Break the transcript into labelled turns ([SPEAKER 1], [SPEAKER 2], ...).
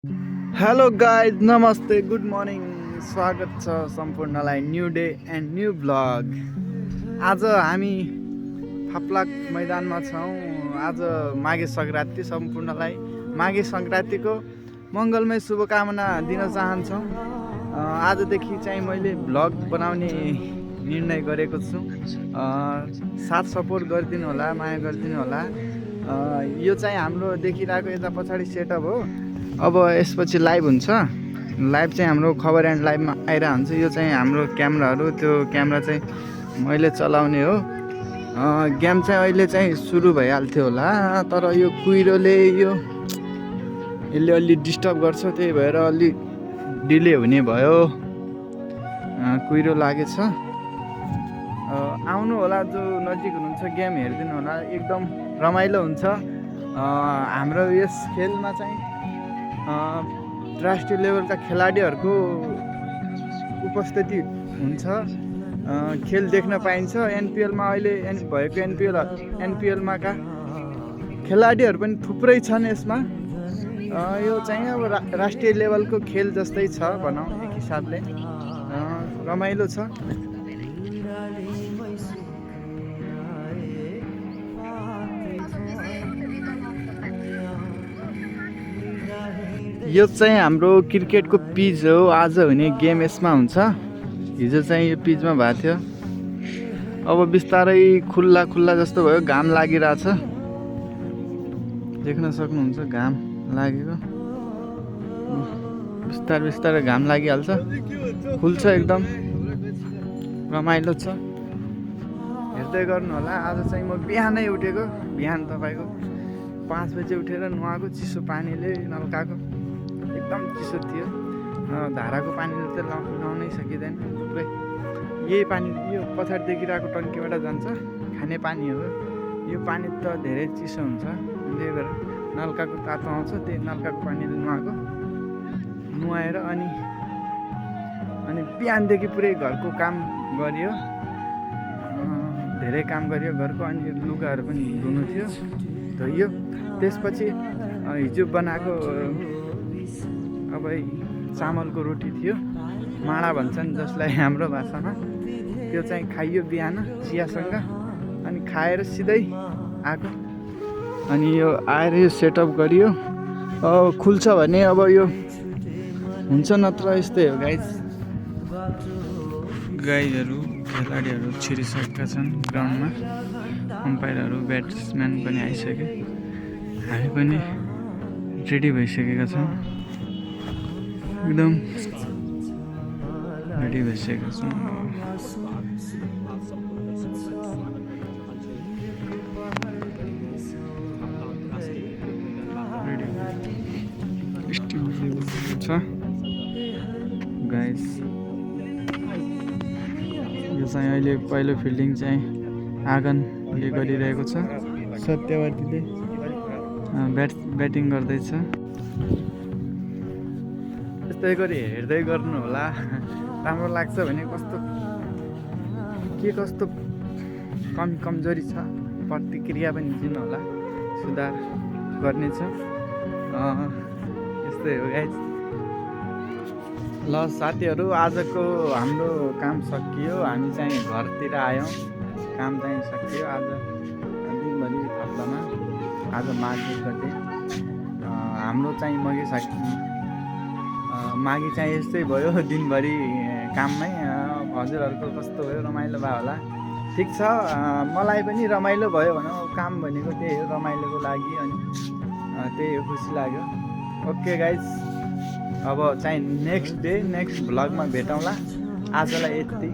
[SPEAKER 1] Hello guys, नमस्ते, good morning. स्वागत छ सम्पूर्णलाई new day and new blog. आज हामी फाप्लाक मैदानमा छौँ। आज माघे सङ्क्रान्ति, सम्पूर्णलाई माघे सङ्क्रान्तिको मङ्गलमय शुभकामना दिन चाहन्छौँ। आजदेखि चाहिँ मैले ब्लग बनाउने निर्णय गरेको छु। साथ सपोर्ट गरिदिनु होला, माया गरिदिनु होला। यो चाहिँ हाम्रो देखिरहेको यता पछाडि सेटअप हो। अब यसपछि लाइभ हुन्छ। लाइभ चाहिँ हाम्रो खबर एन्ड लाइभमा आइरहेको हुन्छ। यो चाहिँ हाम्रो क्यामेराहरू, त्यो क्यामेरा चाहिँ मैले चलाउने हो। गेम चाहिँ अहिले चाहिँ सुरु भइहाल्थ्यो होला, तर यो कुहिरोले यसले अलि डिस्टर्ब गर्छ, त्यही भएर अलि डिले हुने भयो। कुहिरो लागेछ। आउनु होला, जो नजिक हुनुहुन्छ गेम हेरिदिनु होला, एकदम रमाइलो हुन्छ। हाम्रो यस खेलमा चाहिँ राष्ट्रिय लेभलका खेलाडीहरूको उपस्थिति हुन्छ। खेल देख्न पाइन्छ। एनपिएलमा अहिले भएको एनपिएलमा का खेलाडीहरू पनि थुप्रै छन् यसमा। यो चाहिँ अब राष्ट्रिय लेभलको खेल जस्तै छ भनौँ, एक हिसाबले रमाइलो छ। यो चाहिँ हाम्रो क्रिकेटको पिच हो। आज हुने गेम यसमा हुन्छ। हिजो चाहिँ यो पिचमा भएको थियो। अब बिस्तारै खुल्ला खुल्ला जस्तो भयो। घाम लागिरहेछ, देख्न सक्नुहुन्छ घाम लागेको। बिस्तारै बिस्तारै घाम लागिहाल्छ, खुल्छ, एकदम रमाइलो छ। हेर्दै गर्नु होला। आज चाहिँ म बिहानै उठेको। बिहान तपाईँको 5 बजे उठेर नुहाएको। चिसो पानीले नल्काएको, एकदम चिसो थियो। धाराको पानीले त नुहाउनै सकिँदैन। थुप्रै यही पानी यो पछाडि देखिरहेको टङ्कीबाट जान्छ, खाने पानी हो। यो पानी त धेरै चिसो हुन्छ, त्यही भएर नल्काको तातो आउँछ। त्यही नल्काको पानीले नुहाएर अनि बिहानदेखि पुरै घरको काम गरियो। धेरै काम गरियो घरको। अनि लुगाहरू पनि धुनु थियो, धोइयो। त्यसपछि हिजो बनाएको अब चामलको रोटी थियो, माडा भन्छन् जसलाई हाम्रो भाषामा। त्यो चाहिँ खाइयो बिहान चियासँग। अनि खाएर सिधै आएको। अनि यो आएर यो सेटअप गरियो। खुल्छ भने अब यो हुन्छ, नत्र यस्तै हो। गाइजहरू खेलाडीहरू छिरिसकेका छन् ग्राउन्डमा। अम्पायरहरू, ब्याट्सम्यान पनि आइसके। हामी पनि रेडी भइसकेका छौँ। एकदम रेडी भइसकेका छौँ। छ गाइस। यो चाहिँ अहिले पहिलो फिल्डिङ चाहिँ आँगनले गरिरहेको छ। सत्यवतीले ब्याटिङ गर्दैछ। यस्तै गरी हेर्दै गर्नु होला। राम्रो लाग्छ भने कस्तो कमजोरी छ, प्रतिक्रिया पनि दिनु होला, सुधार गर्नेछ। यस्तै हो गाइस। ल साथीहरू, आजको हाम्रो काम सकियो। हामी चाहिँ घरतिर आयौँ। काम चाहिँ सकियो। आज दिनभरि फाप्लामा। आज माघे गते हाम्रो चाहिँ माघे चाहिँ यस्तै भयो, दिनभरि काममै। हजुरहरूको कस्तो भयो? रमाइलो भयो होला। ठिक छ, मलाई पनि रमाइलो भयो भनौँ। काम भनेको त्यही हो, रमाइलोको लागि। अनि त्यही हो, खुसी लाग्यो। ओके गाइज, अब चाहिँ नेक्स्ट डे नेक्स्ट भ्लगमा भेटौँला। आजलाई यति।